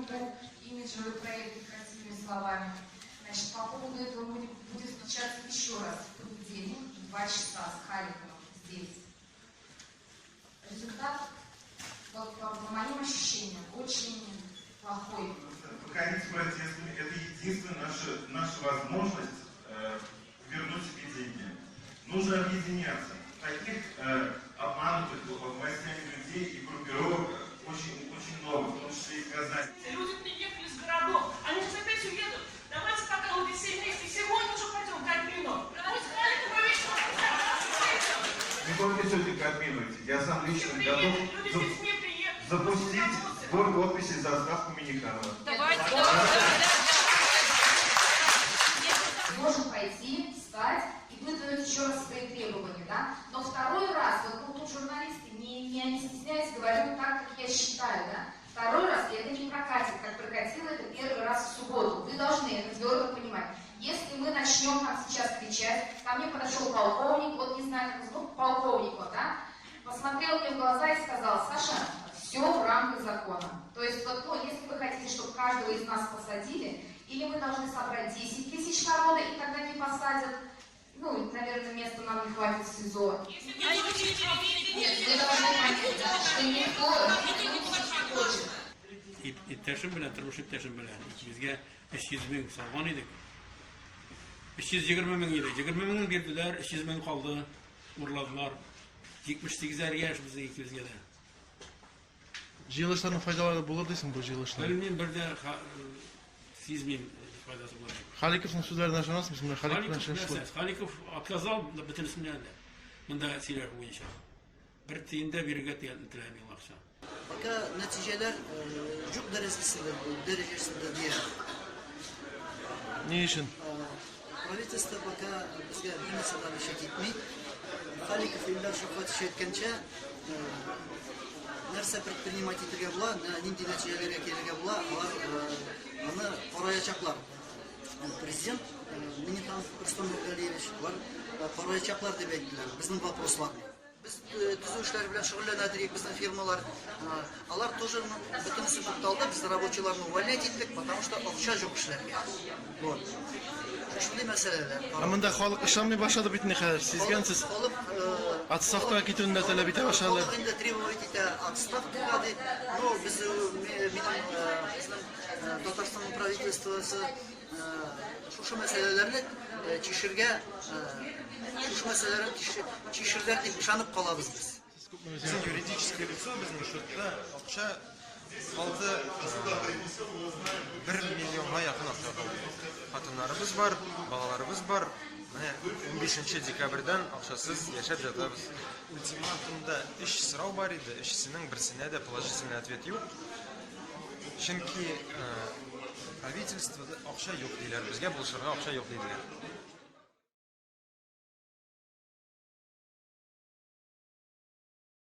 съемку, имиджевый проект красивыми словами. Значит, по поводу этого будем встречаться еще раз в понедельник в 2 часа с Халиковым здесь. Результат, вот, по моим ощущениям, очень плохой. Выходить с протестами – это единственная наша возможность вернуть себе деньги. Нужно объединяться. Таких обманутых властями людей и группировок очень, очень много, в том числе и в Казани. Люди приехали с городов, они же опять уедут. Давайте пока мы все вместе сегодня же пойдем к Кабмину. Пусть Халикова вечером Не только сегодня к Кабмину идти, я сам лично готов люди с детьми приедут. запустить сбор подписей за отставку Минниханова. Давайте, давайте. Можем пойти, встать и выдвинуть еще раз свои требования, да? Но второй раз, вот, ну, тут журналисты, не стесняясь, говорю так, как я считаю, да? Второй раз это не прокатит, как прокатило это первый раз в субботу. Вы должны это твердо понимать. Если мы начнем там сейчас кричать, ко мне подошел полковник, вот не знаю, как зовут, полковник, вот, да? Посмотрел мне в глаза и сказал: Саша, все в рамках закона. То есть, вот, ну, если вы хотите, чтобы каждого из нас посадили, или мы должны собрать 10 тысяч народа, и тогда не посадят, ну, наверное, места нам не хватит в СИЗО. Нет, вы должны понять, да, что никто не хочет. Иптәшем белән, тормыш иптәшем белән икебезгә 300 мең салган идек. 320 мең иде. 20 меңен бирделәр, 300 мең калды. Урладылар. 78 яшь безнең икебезгә дә. Җыелышларның файдалары булыр дисең бу җыелышлар? Белмим, бер дә сизмим файдасы булыр. Халиковның сүзләренә ышанасызмы? Менә Халиков белән Халиков сөйләшеп. нәрсә? Халиков отказал бөтенесеннән дә. Монда сөйләр буенча. Бер тиен дә бирергә теләми ул акча. Пока нәтиҗәләр юк дәрәҗәсендә диярлек. Ни өчен? Правительство пока безгә бер нәрсә дә обещать итми. Халиков Илдар Шәфкатович әйткәнчә, нәрсә предпринимать итәргә була, нинди нәтиҗәләргә килергә була, алар аны караячаклар. Президент Минниханов Рөстәм Нургалиевич, алар караячаклар дип әйттеләр безнең вопросларны. Без төзү эшләре белән шөгыльләнә дирек безнең фирмалар. Алар тоже бөтенесе тукталды, без рабочийларны увольнять иттек, потому что акча юк эшләргә. Вот. Шундый мәсьәләләр. Ә монда халык ышанмый башлады бит инде хәзер, сизгәнсез. Халык Отставкага китүне дә таләп итә башлады. Халык инде требовать итә отставкага дип. Но без минем безнең Татарстанның правительствосы шушы мәсьәләләрне чишергә, шушы мәсьәләләрне чишерләр дип ышанып калабыз без. Безнең юридическое лицо, безнең счетта акча калды, 1 миллионга якын акча калды. Хатыннарыбыз бар, балаларыбыз бар. Менә 15 декабрьдән акчасыз яшәп жатабыз. Ультиматумда өч сорау бар иде, өчесенең берсенә дә положительный ответ юк. Чөнки правительствода акча юк диләр, безгә булышырга акча юк диделәр.